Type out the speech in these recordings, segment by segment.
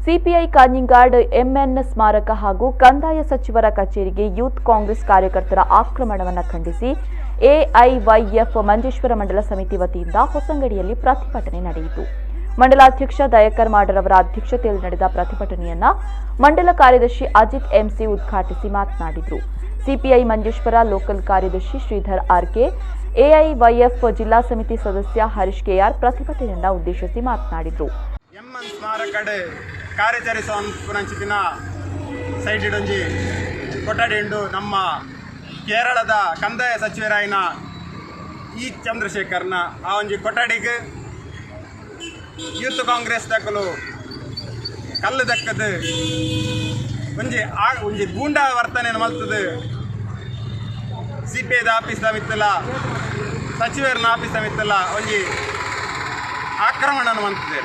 CPI Kanhangad MN ಸ್ಮಾರಕ ಹಾಗೂ ಕಂದಾಯ ಸಚಿವರ ಕಚೇರಿಗೆ ಯೂತ್ ಕಾಂಗ್ರೆಸ್ ಕಾರ್ಯಕರ್ತರ ಆಕ್ರಮಣವನ್ನು ಖಂಡಿಸಿ ಎಐವೈಎಫ್ ಮಂಜೇಶ್ವರ ಮಂಡಲ ಸಮಿತಿ ವತಿಯಿಂದ ಹೊಸಂಗಡಿಯಲ್ಲಿ ಪ್ರತಿಭಟನೆ ನಡೆಯಿತು. ಮಂಡಲಾಧ್ಯಕ್ಷ ದಯಾಕರ್ ಮಾಡರ್ ಅವರ ಅಧ್ಯಕ್ಷತೆಯಲ್ಲಿ ನಡೆದ ಪ್ರತಿಭಟನೆಯನ್ನ ಮಂಡಲ ಕಾರ್ಯದರ್ಶಿ ಅಜಿತ್ ಎಂಸಿ ಉದ್ಘಾಟಿಸಿ ಮಾತನಾಡಿದರು. ಸಿಪಿಐ ಮಂಜೇಶ್ವರ ಲೋಕಲ್ ಕಾರ್ಯದರ್ಶಿ ಶ್ರೀಧರ್ ಆರ್ಕೆ, ಎಐವೈಎಫ್ ಜಿಲ್ಲಾ ಸಮಿತಿ ಸದಸ್ಯ ಹರೀಶ್ ಕೆಆರ್ ಪ್ರತಿಭಟನೆಯನ್ನ ಉದ್ದೇಶಿಸಿ ಮಾತನಾಡಿದರು. ಎಮ್ಮನ್ ಸ್ಮಾರಕಡ್ ಕಾರ್ಯಾಚರಿಸುವ ಸೈಡಿಡೊಂಜಿ ಕೊಠಡಿ ಉಂಡು. ನಮ್ಮ ಕೇರಳದ ಕಂದಾಯ ಸಚಿವರಾಯಿನ ಇ ಚಂದ್ರಶೇಖರ್ನ ಆ ಒಂಜಿ ಕೊಠಡಿಗೆ ಯೂತ್ ಕಾಂಗ್ರೆಸ್ ದಕಲು ಕಲ್ಲು ದಕ್ಕದು, ಒಂಜಿ ಆ ಒಂಜಿ ಗೂಂಡಾ ವರ್ತನೆ ಮಲ್ತದು, ಸಿಪಿಐದ ಆಫೀಸ್ ಮಿತ್ತಲ, ಸಚಿವರನ ಆಫೀಸ್ ಮಿತ್ತಲ ಒಂಜಿ ಆಕ್ರಮಣ ಮಲ್ತದೆ.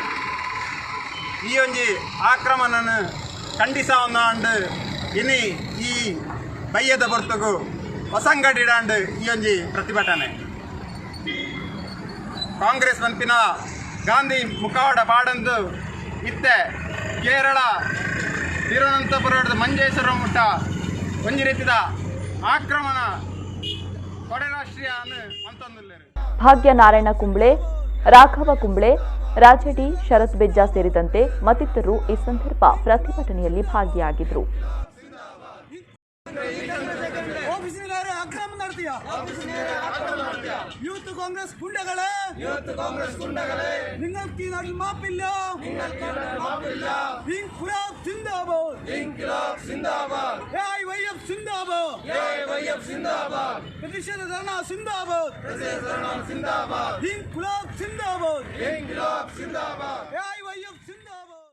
ಈ ಒಂಜಿ ಆಕ್ರಮಣನ ಖಂಡಿಸಾವನ್ನಾಂಡ್ ಇನಿ ಈ ಬಯ್ಯದ ಬರ್ತಗು ಹೊಸಂಗಡಿಡಾಂಡ್ ಈ ಒಂಜಿ ಪ್ರತಿಭಟನೆ. ಕಾಂಗ್ರೆಸ್ ಪನ್ಪಿನ ಗಾಂಧಿ ಮುಖವಾಡ ಪಾಡಂದು ಇತ್ತೆ ಕೇರಳ ತಿರುವನಂತಪುರದ ಮಂಜೇಶ್ವರ ಮುಟ್ಟ ಒಂಜಿ ರೀತಿದ ಆಕ್ರಮಣ ಕೊಡೆ ರಾಷ್ಟ್ರೀಯ ಅಂತಂದುಲ್ಲೇರು. ಭಾಗ್ಯ ನಾರಾಯಣ ಕುಂಬ್ಳೆ, ರಾಘವ ಕುಂಬ್ಳೆ, ರಾಜಡಿ, ಶರತ್ ಬೆಜ್ಜಾ ಸೇರಿದಂತೆ ಮತ್ತಿತರರು ಈ ಸಂದರ್ಭ ಪ್ರತಿಭಟನೆಯಲ್ಲಿ ಭಾಗಿಯಾಗಿದ್ದರು. ഓഫീസിന് നേരെ അക്രമം നടത്തിയ യൂത്ത് കോൺഗ്രസ് ഗുണ്ടകളെ, യൂത്ത് കോൺഗ്രസ് ഗുണ്ടകളെ, നിങ്ങൾക്ക് ഈ നാട്ടിൽ മാപ്പില്ല. ഇൻക്ലാബ് സിന്ദാബാദ്! ഇൻക്ലാബ് സിന്ദാബാദ്! എഐവൈഎഫ് സിന്ദാബാദ്! എഐവൈഎഫ് സിന്ദാബാദ്! പ്രതിഷേധ ധർണ സിന്ദാബാദ്! പ്രതിഷേധ ധർണ സിന്ദാബാദ്! ഇൻക്ലാബ് സിന്ദാബാദ്! ഇൻക്ലാബ് സിന്ദാബാദ്! എഐവൈഎഫ്.